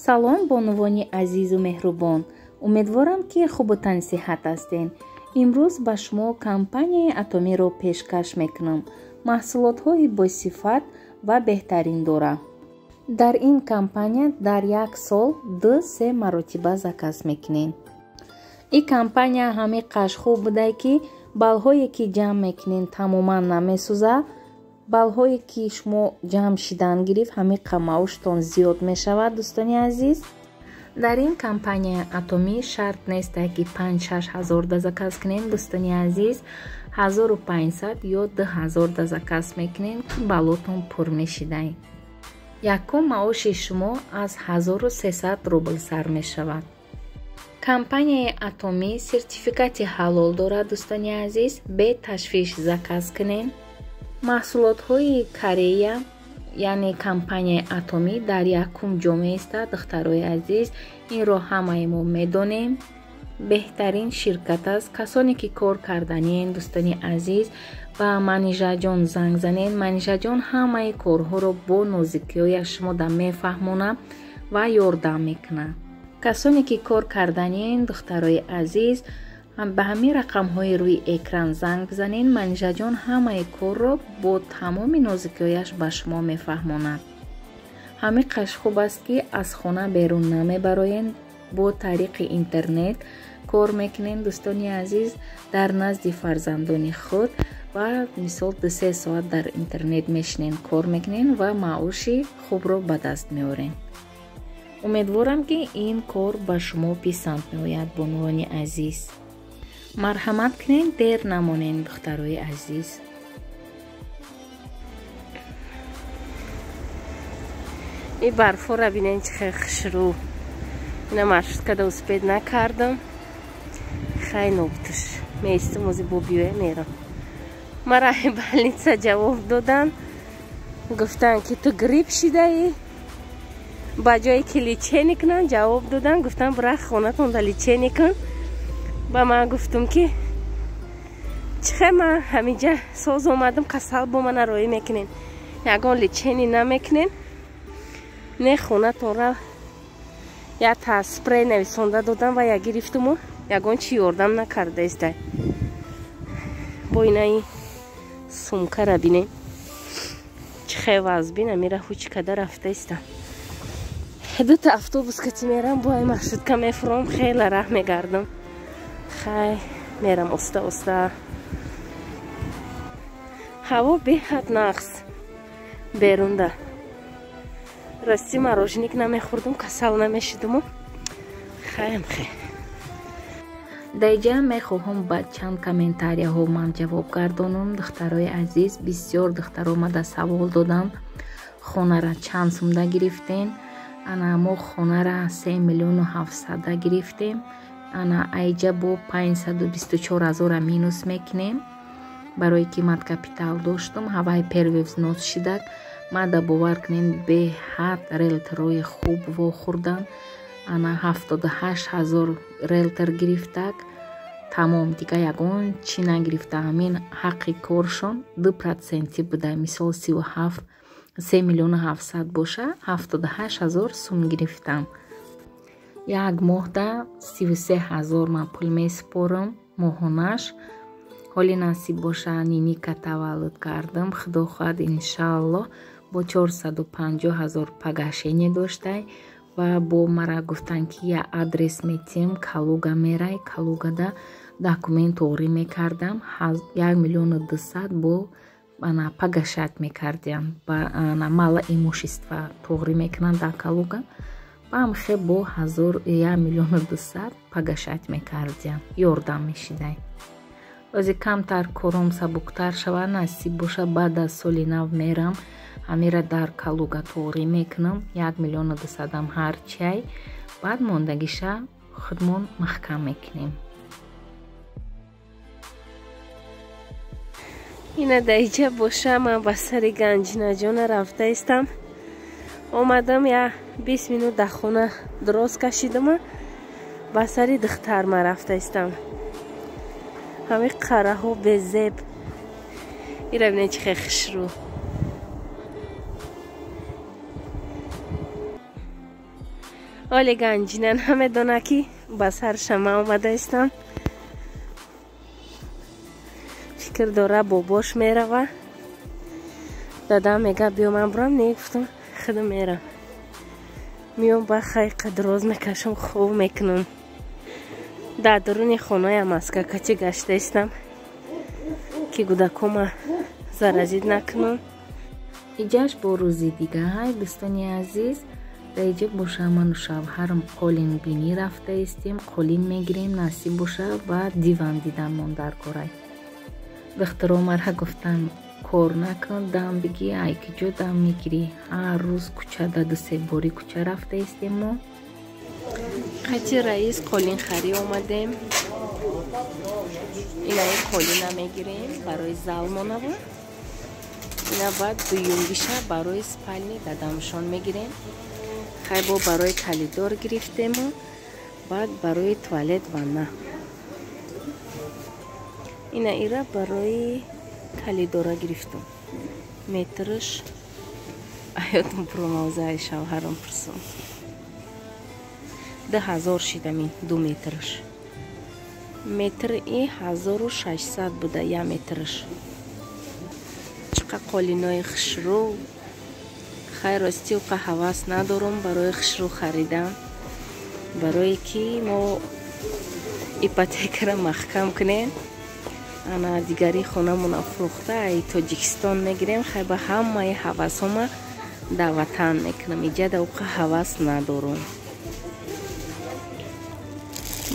Салом, бонувони азизу меҳрубон. Умедворам, ки хубу тансиҳат ҳастен. Имрӯз ба шумо компанияи Атомиро пешкаш мекунам. Маҳсулотҳои босифат ва беҳтарин дора. Дар ин компания дар як сол 2-3 маротиба заказ мекунем. Ин компания ҳамиқаш хуб буда, ки баллҳое ки ҷамъ мекунен тамоман намесӯзад. Баллҳое ки шумо ҷамъ шидан гирифт, ҳамиқа маоштон зиёд мешавад, дӯстони азиз. Дар ин компания Атомӣ шарт нест, ки 5-6 ҳазор да заказ кунем, дӯстони азиз. 1500 ё 2000 да заказ мекунем, ки баллотон пур мешидай. Якум маоши шумо аз 1300 рубл сар мешавад. Компанияи Атомӣ сертификати ҳалол дорад, дӯстони азиз. Беташвиш заказ кунем. Маҳсулотҳои Корея, яъне компанияи Атомӣ дар якум ҷо меистад, духтарои азиз. Инро ҳамаи мо медонем. Беҳтарин ширкат аст. Касоне ки кор карданиен, дӯстони азиз, ба Манижаҷон занг занед. Манижаҷон ҳамаи корҳоро бо нозикиҳояш шумо да мефаҳмонад ва ёрдам мекунад. Касоне ки кор карданиен, духтарои азиз, ба ҳамин рақамҳои рӯи экран занг бизанед. Манижаҷон ҳамаи корро бо тамоми нозикиҳояш ба шумо мефаҳмонад. Ҳамиқаш хуб аст, ки аз хона берун намебароен, бо тариқи интернет кор мекунед, дӯстони азиз, дар назди фарзандони худ ва мисол 2-3 соат дар интернет мешинен, кор мекунед ва маоши хубро ба даст меоред. Умедворам, ки ин кор ба шумо писанд меояд, бонувони азиз. Марҳамат кунед, дер намонед, духтарои азиз. И барфора бинен чӣ хел хушрӯ. Ина маршруткада успед накардам. Хай нобутуш. Меистам, ози бо биёя мерам. Мара больница ҷавоб додан. Гуфтан, ки ту грипп шидаӣ. Ба ҷое ки лечение кунан, ҷавоб додан, гуфтан бира хонатонда лечение кун. Ба ман гуфтум, ки чихе ман ҳаминҷа соз омадам, касал бо мана роӣ мекунен, ягон лечение намекунен. Не, хонатонра як та спрей нависонда додам ва я гирифтуму ягон чи ёрдам накардаистай. Бо инаи сумкара бинем чихе вазбин, амира ҳуч када рафтаистам. Дута автобус кати мерам, бо ай маршрутка мефуром, хеле раҳ мегардам. Хай мерам оста оста. Ҳаво беҳад нақс берунда. Рости мороженик намехӯрдум, касал намешидуму. Хаям хе. Даиҷа мехоҳам ба чанд комментарияҳо ман ҷавоб гардонам, духтарои азиз. Бисёр духтаро омада савол доданд, хонара чанд сумда гирифтем. Ана мо хонара 3 миллиону 700 гирифтем. Ана айҷа бо 524 ҳазора минус мекунем, барое ки ман капитал доштум, ҳавай первый взнос шидак. Мада бовар кунем, беҳад риэлторои хуб вохӯрдан. Ана 78 ҳазор риэлтор гирифтак, тамом, дига ягон чӣ нагирифта. Ҳамин ҳаққи коршон 2% буда. Мисол 37 3 миллиону 700 боша, 78 ҳазор сум гирифтам. Як моҳда 33 ҳазор ман пул месупорам моҳонаш. Ҳоли насиб боша, ниника таваллуд кардам, худо хоҳад, иншааллоҳ, бо 450 ҳазор погашение доштай. Ва бо мара гуфтанд, ки я адрес метиҳем, Калуга мерай. Калугада документ тоғрӣ мекардам, 1 миллиону 200 бо ана погашать мекардиям. Ана малоимущество тоғрӣ мекунанд дар Калуга. Ба ҳамхе бо 1 миллиону 200 погашать мекардиям, ёрдам мешидай. Ози камтар кором сабуктар шава, насиб боша, баъд аз соли нав мерам, ҳамира дар Калуга тоғрӣ мекунам, 1 миллиону 200 ҳарчиай. Баъд мондагиша худмон маҳкам мекунем. Ина даиҷа боша, ман ба сари Ганҷинаҷона рафтаистам. Омадам, я 20 минут дар хона дроз кашидама, ба сари духтарма рафтаистам. Ҳамин қараҳо безеб. Ира бинед чӣ хел хушрӯ. Оле Ганҷина намедона ки ба сар шама омадаистам. Фикр дора бобош мерава. Дадам мега биё ман бурам, не гуфтам худам мерам. Миём ба хай қадроз мекашам, хоб мекунам. Дар дуруни хонаям маска качи гаштаистам ки гудакома заразид накунам. Иҷаш бо рӯзи дигаҳай, дӯстони азиз. Дар иҷа боша ману шавҳарам қолин бинӣ рафтаистем, қолин мегирем, насиб боша ва диван диданмон дар корай. Духтаро мара гуфтан кор накун, дам бигӣ, ай ки ҷо дам мегирӣ? Ҳар рӯз кӯча да дусе бори кӯча рафтаистем мо. Қати раис қолинхарӣ омадем. Инаи қолина мегирем барои залмонава. Ина баъд дуюмгиша барои спални дадамшон мегирем. Хай бо барои калидор гирифтему, баъд барои туалет ванна. Ина ира барои калидора гирифтум. Метрш аётум пурмавзаи шавҳарам пурсум. 2000 шидамин 2 метрш. Метр и 1600 буда я метрш. Чиқа қолинои хушрӯ. Хай рости уқа ҳавас надорум барои хушрӯ харидан. Барое ки мо ипотекара маҳкам кунем. Ана дигари хонамона фурӯхта ай Тоҷикистон мегирем. Хай ба ҳамаи ҳавасҳома дар ватан мекунам. Иҷа да уқа ҳавас надорум.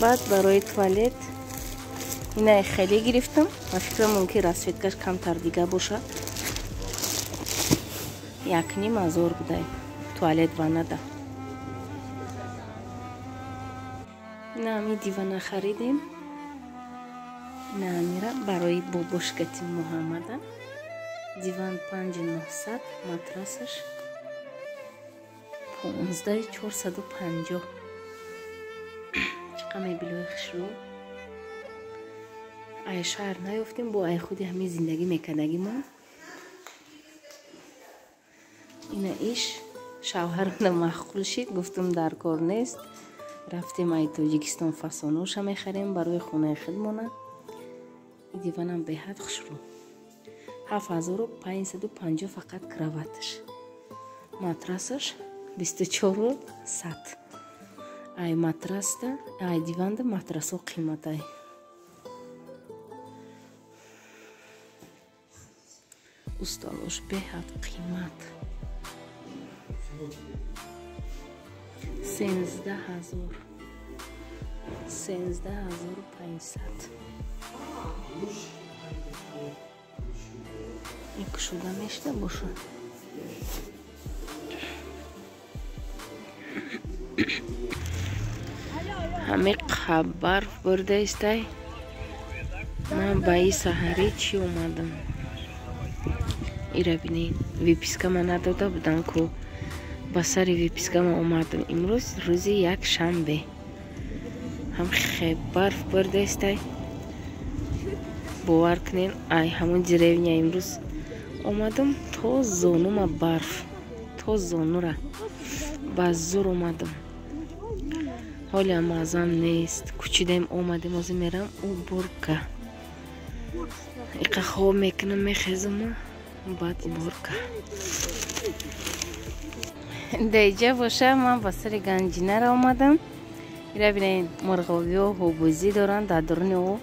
Баъд барои туалет инаи хеле гирифтам. Ба фикрам мумкин расцветкаш камтар дига бошад. 1500 будай туалет ваннада. Ина ҳами дивана харидем. Ина ҳамира барои бобошкати Муҳаммада. Диван 5900, матрасаш 15450. Чиқа мебилои хушрӯ. Ай шаҳр наёфтем, бо ай худи ҳамин зиндагӣ мекардагимо. Ина иш шавҳарам маъқул шид, гуфтум дар кор нест. Рафтем ай Тоҷикистон фасоноша мехарем барои хонаи худмона. Диванам беҳад хушрӯ. 7550 фақат кроваташ. Матрасаш 2400. Ай матраста, ай диванда матрасо қиматай. Усталош беҳад қимат. 13000. 13500. Ин кушода мешуда бошад. Ҳаме барф бурдаистай. Ман ба и саҳарӣ чӣ омадам? Ира бинед, випискама надода будам ку. Ба сари випискама омадам. Имрӯз рӯзи якшанбе. Ҳам хе барф бурдаистай. Бовар кунед, ай ҳамон деревня имрӯз омадам то зонума барф, то зонура. Ба зур омадам. Ҳолиам мазам нест. Кучидем омадем, ҳозир мерам уборка. Иқа хоб мекунам, мехезам, баъд уборка. Даиҷа боша ман ба сари Ганҷинара омадам. Ира бинед, мурғобиҳо ҳобозӣ доранд дар дуруни ӯ.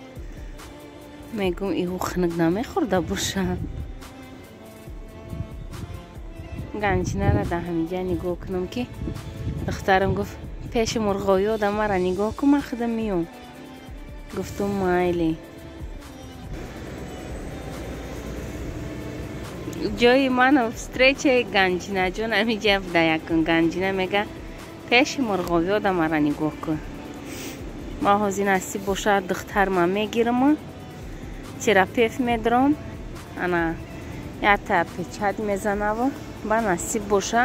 Мегӯм иҳо хунук намехӯрда бошанд. Ганҷинара дар ҳамиҷа нигоҳ кунам ки духтарам гуфт пеши мурғобиҳо да мара нигоҳ кун, ман худам миём. Гуфтум майли. Ҷои ману встречаи Ганҷинаҷон ҳамиҷа буда якун. Ганҷина мега пеши мурғобиҳо да мара нигоҳ кун. Ман ҳозир насиб бошад духтарма мегирам, терапевт медорам, ана якта печат мезанаву ба насиб боша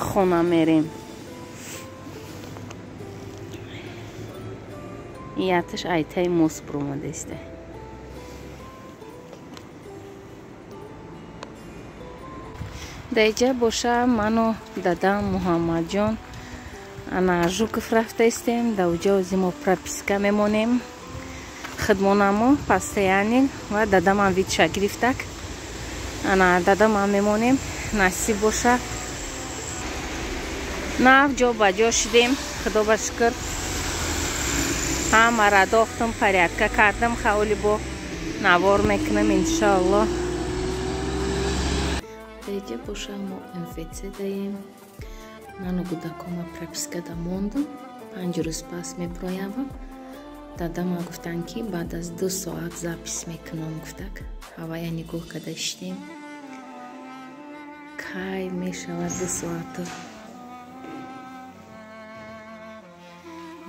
хона мерем. Яташ айтаи мос буромадаиста. Даиҷа боша ману дадам Муҳаммадҷон Ана Жуков рафтаистем, да уҷа ози мо прописка мемонем. Хидмонамо постоянный ва дадамам вид ша гирифтак. Ана дадамам мемонем, насиб боша. Нав ҷо ба ҷо шидем, худо ба шукр. Ҳамара дохтам, порядка кардам, хаоли бо навор мекунам иншоалло. Деҷа боша мо МФЦ даем. Ману гудакома прописка да мондам. 5 рӯз пас меброявам. Дадама гуфтанд, ки баъд аз 2 соат запись мекунам гуфтак. Ҳавая нигоҳ карда иштем. Кай мешавад 2 соату?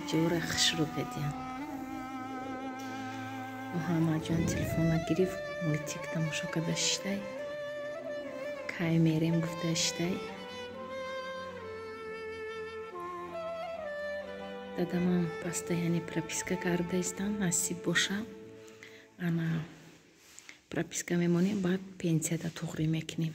Ҷора хушрӯ кардиям. Муҳаммадҷон телефона гирифт, мультик тамошо карда шиштай. Кай мерем гуфта шиштай. Дадамам постоянно прописка кардаистам, насиб боша. Ана прописка мемонем, баъд пенсияда туғрӣ мекунем.